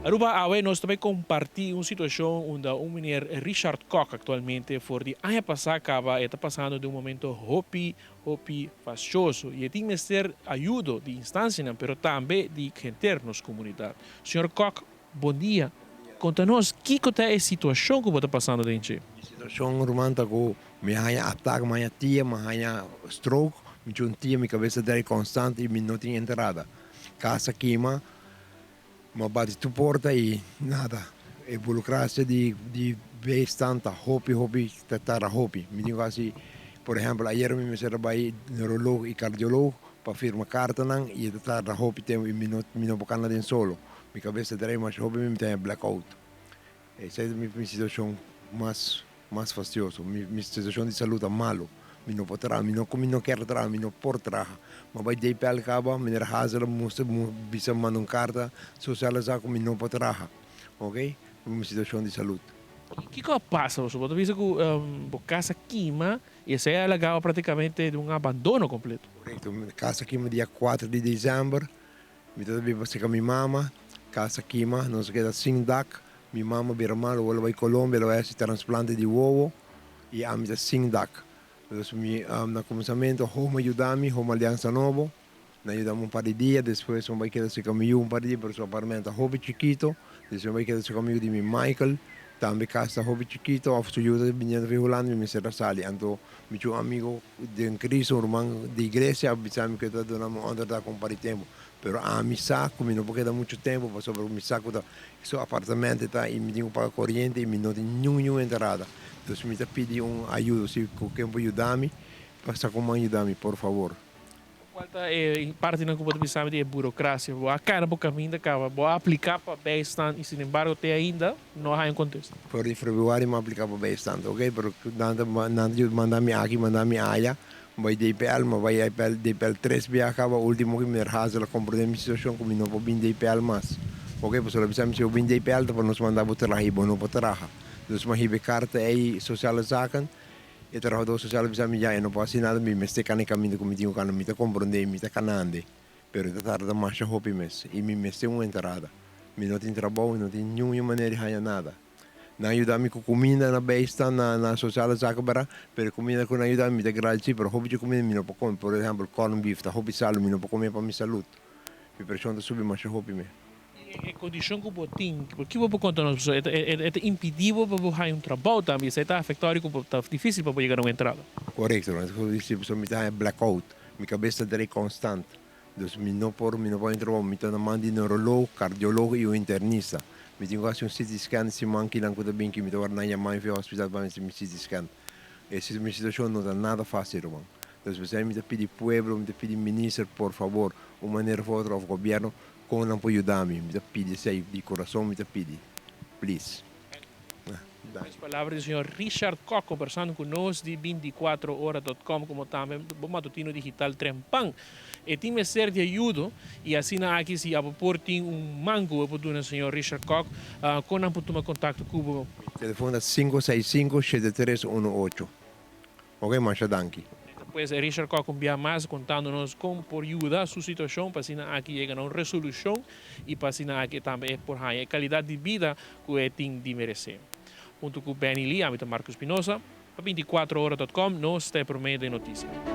Aruba awe nos ta bay comparti un situacion unda un meneer Richard Kok actualmente for di aña pasa caba e ta pasando den un momento hopi hopi fastioso y e tin mester ayudo di instancianan pero tambe di henter nos comunidad. Señor Kok, bon dia. Conta nos kico ta e situacion cu bo ta pasando den dje? Mi situacion ruman ta cu mi a haña atak, mi a haña tia, mi a haña stroke, mi cu un tia mi cabes ta drai constant y mi no tin entrada. Casa kima. M'a bati tur porta y nada. E burocracia di di bijstand ta hopi hopi ta tarda hopi. Mi tin cu haci, por ehempel ayer mi mester a bay neuroloog y cardioloog pa firma cartanan y e ta tarda hopi tempo y mi no mi no por cana den solo. Mi cabes ta draai masha hopi mi ta haña blackout. Esey ta mi situacion mas mas fastioso. Mi mi situacion di salud ta malo. Mi no por traha, mi no cu mi no kier traha, mi no por traha. Mi a bay DPL caba, meneer Hazel a mustra bisa manda un carta social a sa cu mi no por traha. Ok, pa mi situacion di salud. Kico a pasa boso? Bo ta bisa cu bo casa kima y esey a laga bo practicamente den un abandono completo. Correcto, mi casa kima dia cuatro di december. Mi ta biba cerca mi mama, casa kima, nos a keda sin dak, mi mama bira malo, wou lo bai Colombia, lo bai haci transplante di wowo y ami ta sin dak. Dus mi na cuminsamento Home a yuda mi, Home Alianza Nobo, nan yuda mi un par di dia, despues mi bai keda cerca mi yu un par di dia, pero su apartamento ta hopi chikito, despues mi bai keda cerca amigo di mi Michael, tambe cas ta hopi chikito, of su yu ta biniendo for Hulanda mi mester a sali, anto mi cu un amigo. Den Cristo un ruman di iglesia a bisa mi cu e ta duna mi un onderdak un par di tempo, pero ami sa cu mi no por keda mucho tempo pasobra mi sa cu ta su apartamento ta y mi tin cu paga coriente y mi no tin niun niun entrada. Entonces mi ta pidi un ayudo si cu ken por yuda mi pa sa como a yuda mi por favor. Cual ta e partinan cu bo ta bisa mi di e burocracia? Bo a cana bo caminda caba, bo a aplica pa bijstand y sin embargo te ainda no a haya un contesta. For di februari mi a aplica pa bijstand, ok, pero nan ta nan ta manda mi aki, manda mi aya, mi bay DPL, mi bay IPL, DPL tres biaha caba, ultimo cu meneer Hazel a comprende mi situacion cu mi no por bin DPL mas, ok, pasobra el a bisa mi si bo bin DPL ta pa nos manda bo traha y bo no por traha, dus mi a hiba e carta ey sociale zaken. E trabahador sosial a bisa mi, Ya, e no por hasi nada, mi mester kana e kaminda ku mi tin ku kana. Mi ta komprondé, mi ta kanande, pero e ta tarda masha hopi mes i mi mester un entrada. Mi no tin trabou, mi no tin niun manera di haña nada. Nan a yuda mi ku kuminda na beistan, na na sosiale zaken bera, pero e kuminda ku nan a yuda mi, mi ta gradisí, pero hopi dje kuminda mi no por kome. Por ehèmpel, corn beef ta hopi salu, mi no por kome pa mi salud. Mi preshon ta subi masha hopi mes. E kondishon ku bo tin, ki bo por konta nos pasobra e ta impidí bo pa bo haña un trabou tambe, esei ta afektá ora ku bo ta difísil pa bo yega na un entrada. Korekto, pasobra mi ta haña blackout, mi kabes ta drei konstant, dus mi no por mi no por haña un trabou, mi ta na man di neurolog, kardiolog i un internista. Mi tin ku hasi un CT scan siman kinan ku ta bin ki mi ta wòrdu nan yama mi fi hospital pa mi hasi mi CT scan. E mi situashon no ta nada fásil ruman. Dus p'esei mi ta pidi pueblo, mi ta pidi minister por fabor un manera of otro of gobierno Kon nan por yuda mi? Mi ta pidi esei di kurason mi ta pidi. Please. Es palabra di señor Richard Kok kombersando ku nos di binticuatrohora dot com komo tambe bo matutino digital Trempan. E tin mester di ayudo i asina aki si abo por tin un man ku bo por duna señor Richard Kok kon nan por tuma kontakto ku bo? Mi telefon ta sinku seis sinku shete tres uno ocho. Ok masha danki. Pues Richard Kok un bia mas contando nos con por yuda su situacion pa asina aki yega na un resolucion y pa asina aki tambe e por haña e calidad di bida cu e tin di merece. Hunto cu Benny Lee ami ta Marco Espinosa pa 24 ora dot com nos ta e prome den noticia.